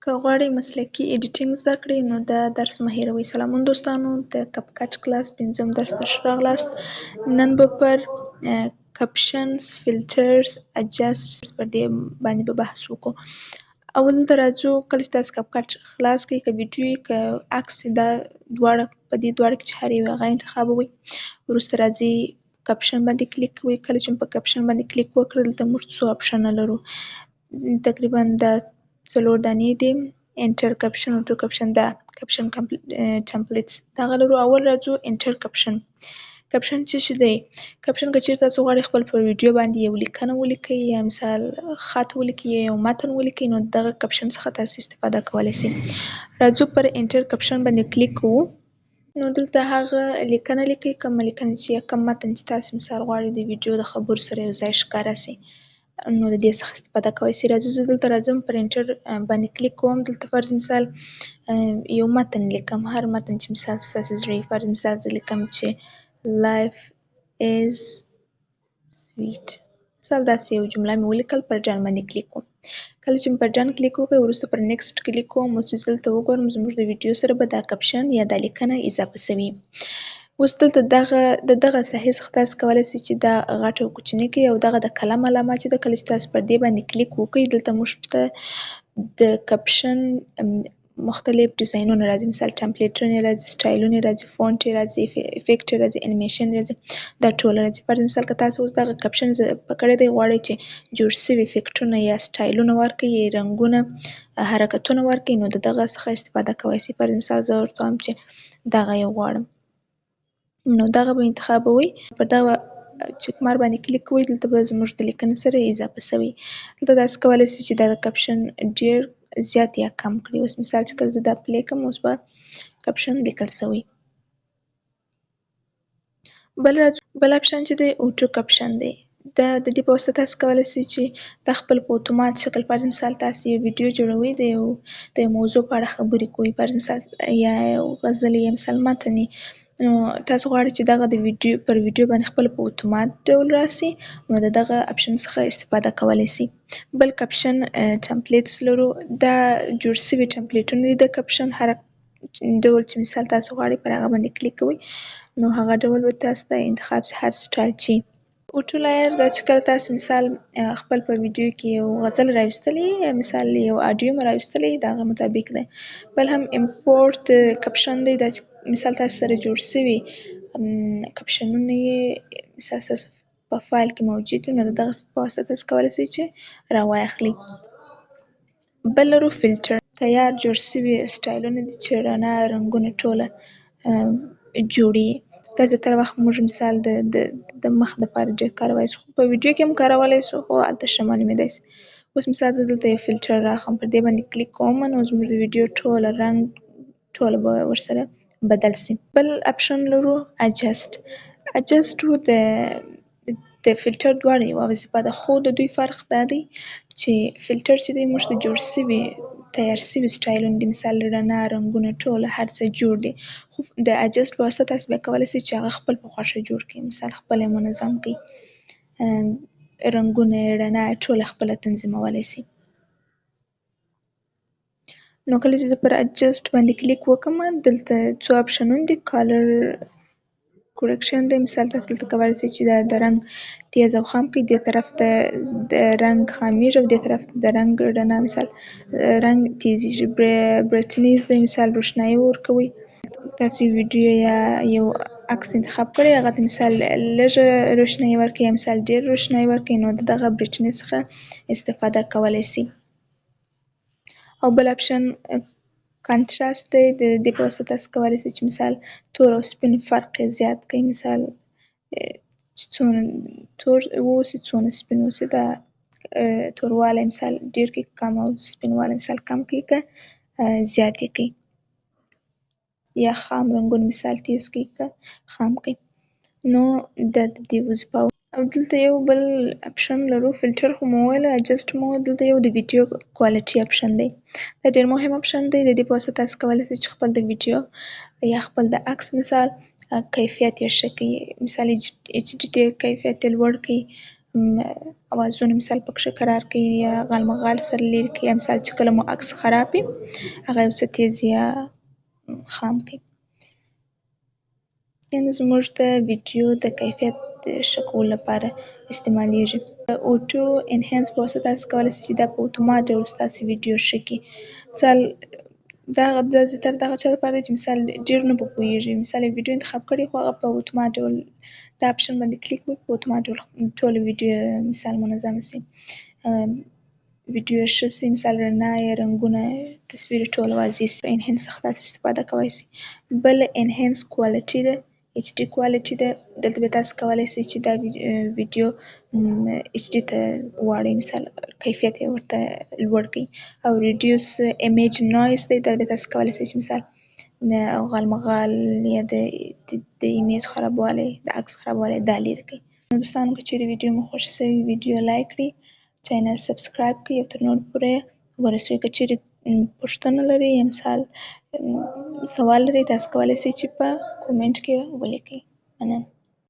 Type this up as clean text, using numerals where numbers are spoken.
که غواړئ مسلکي ایډیټینګ زده کړئ، نو دا درس مه هېروئ. سلامونه دوستانو، د CapCut کلاس پنځم درس ته ښه راغلاست. نن به پر captions، filters، adjust پر دې باندې به بحث وکړو. اول دلته راځو. کله چې تاسو CapCut خلاص کړئ، که ویډیو که عکس، دا دواړه، په دې دواړه کې چې هر یو هغه انتخابوئ. وروسته راځئ، caption باندې کلیک کوئ. کله چې په caption باندې کلیک وکړ، دلته موږ څو option ه لرو، تقریبا دا څلور دانې دي: enter caption، auto caption، دا caption templates، دغه لرو. اول راځو enter caption. Caption څه شي دی؟ Caption، که چېرې تاسو غواړئ خپل پر ویډیو باندې یو لیکنه ولیکئ یا مثال خط ولیکئ یا یو متن ولیکئ، نو دغه caption څخه تاسو استفاده کولی شئ. راځو، پر enter caption باندې کلیک کوو. نو دلته هغه لیکنه لیکئ، کومه لیکنه چې یا کوم متن چې تاسو مثال غواړئ د ویډیو د خبرو سره یو ځای ښکاره شي، نو د دې څخه استفاده کولی شئ. راځو، زه دلته راځم، پر enter باندې کلیک کوم. دلته فرض مثال یو متن لیکم، هر متن چې مثال ستاسو زړه. فرض مثال زه لیکم چې life is sweet. مثال داسې یو جمله مې ولیکل. پر done باندې کلیک کوم. کله چې پر done کلیک وکړ، وروسته پر next کلیک کوم. اوس چې دلته وګورم، زموږ د ویډیو سره به دا caption یا دا لیکنه اضافه شوي. اوس دلته دغه د دغه ساحې څخه تاسو کولی شئ چې دا غټ او کوچني کړئ. او دغه د قلم علامه چې ده، کله چې تاسو پر دې باندې کلیک وکړئ، دلته موږ ته د caption مختلف ډیزاینونه راځي. مثال template ونه راځي، سټایلونه راځي، font راځي، effect راځي، انیمیشن راځي، دا ټول راځي. فرض مثال که تاسو اوس دغه caption کړی دی، غواړئ چې جوړ شوي effect ونه یا سټایلونه ورکړئ، رنګونه، حرکتونه ورکړئ، نو د دغه څخه استفاده کولی شئ. فرض مثال زه ورته وایم چې دغه یو غواړم، نو دغه به انتخابوئ. پر دغه چکمار باندې کلیک کوئ، دلته به زموږ د لیکنې سره اضافه شوی. دلته تاسو کولی شئ چې دا caption ډېر زیات یا کم کړئ. اوس مثال چې کله زه دا play کوم، اوس به caption لیکل شوی. بل راځو، بل option چې دی auto caption دی. دا د دې په واسطه تاسو کولی شئ چې دا خپل په اتومات شکل، فرض مثال تاسو یو ویډیو جوړوئ، د یو موضوع په اړه خبرې کوئ، فرض مثال یا یو غزل یا مثال متن، نو تاسو غواړئ چې دغه د ویډیو پر ویډیو باندې خپل په اتومات ډول راسي، نو د دغه option څخه استفاده کولی شئ. بل caption templates لرو. دا جوړ شوي template ونه دي د caption. هر ډول چې مثال تاسو غواړئ، پر هغه باندې کلیک کوئ، نو هغه ډول به تاسو ته انتخاب شي، هر سټایل چې. Auto layer، دا چې کله تاسو مثال خپل په ویډیو کې یو غزل راوستلی یا مثال یو audio مو راوستلی، د هغه مطابق دی. بل هم import caption دی. دا چې مثال تاسو سره جوړ شوي caption ونه یې مثال ستاسو په فایل کې موجود، نو د دغه په واسطه تاسو کولی شئ چې راواخلئ. بل لرو فلټر. تیار جوړ شوي سټایلونه دي چې رڼا، رنګونه ټوله جوړي. دا زیاتره وخت موږ مثال د مخ دپاره ډېر کارولی شو، په ویډیو کې هم کارولی شو، خو هلته ښه معلومېدای شي. اوس مثال زه دلته یو فلټر راخلم، پر دې باندې کلیک کوم، نو زموږ د ویډیو ټوله رنګ ټوله به ورسره بدل شي. بل option لرو adjust. Adjust د فلټر دواړه یوه وظیفه ده، خو د دوی فرق دا دی چې فلټر چې دی، موږ ته جوړ شوي تیار شوي سټایلونه دي، مثال رڼا، رنګونه، ټول هر څه جوړ دي، خو د adjust په واسطه تاسو بیا کولی شئ چې هغه خپل په خوښه جوړ کړئ. مثال خپل یې منظم کړئ، رنګونه، رڼا ټوله خپله تنظیمولی شئ. نو کله چې زه پر adjust باندې کلیک وکړم، دلته څو option ونه دي. Color correction دی. مثال تاسو دلته کولی شئ چې دا د رنګ تیز او خام کړئ. دې طرف ته د رنګ خامیږي او دې طرف ته د رنګ رڼا، مثال رنګ تیزیږي. Brightness دی، مثال روښنايي ورکوي. تاسو ویډیو یا یو عکس انتخاب کړئ، هغه ته مثال لږه روښنايي ورکوي یا مثال ډېر روښنايي ورکوي، نو د دغه brightness څخه استفاده کولی شئ. او بل option contrast دی. د دې په واسطه تاسو کولی شئ چې مثال تور او سپین فرق یې زیات کړئ. مثال چې څونه تور واوسي، څونه سپین اوسي، دا توروالی مثال ډېر کړئ کم او سپینوالی مثال کم کړئ که زیات یې کړئ، یا خام رنګونه مثال تیز کړئ که خام کړئ، نو دا د دې وظیفه. او دلته یو بل option لرو. فلټر خو مو وویل، adjust مو وویل، دلته یو د ویډیو quality option دی. دا ډېر مهم option دی. د دې په واسطه تاسو کولی شئ چې خپل د ویډیو یا خپل د عکس مثال کیفیت یې ښه کړئ، مثال HD کیفیت یې لوړ کړئ. اوازونه مثال پکښې کرار کوي یا غالمغال سره لرې کوي، یا مثال چې کله مو عکس خراب وي هغه یو څه تیز یا خام کوي. یعنې زموږ د ویډیو د کیفیت د ښه کولو لپاره استعمالیږي. د auto enhance په واسطه تاسو کولی شئ چې دا په اتومات ډول ستاسو ویډیو ښه کړي. مثال دا د زیاتره د هغه چا لپاره دی چې مثال ډېر نه په پوهېږي، مثال یو ویډیو انتخاب کړي خو هغه په اتومات ډول دا option باندې کلیک وکړي، په اتومات ډول ټوله ویډیو مثال منظمه شي، ویډیو ښه شي، مثال رڼا یې، رنګونه، تصویر ټول واضح شي. enhance څخه تاسو استفاده کولی شئ. بل enhance quality ده، HD quality ده. دلته به تاسو کولی شئ چې دا ویډیو HD ته واړوئ، مثال کیفیت یې ورته لوړ کړئ. او reduce image noise دی، دا به تاسو کولی شئ چې مثال غالمغال یا د image خرابوالی، د عکس خرابوالی دا لرې کړئ. نو دوستانو که چېرې ویډیو مو خوښه شوې، ویډیو لایک کړئ، channel subscribe کړئ او تر نورو پورې ورسوئ. که چېرې پوښتنه لرئ یا مثال سوال لرئ، تاسو کولی شئ چې په comment کې ولیکئ. مننه.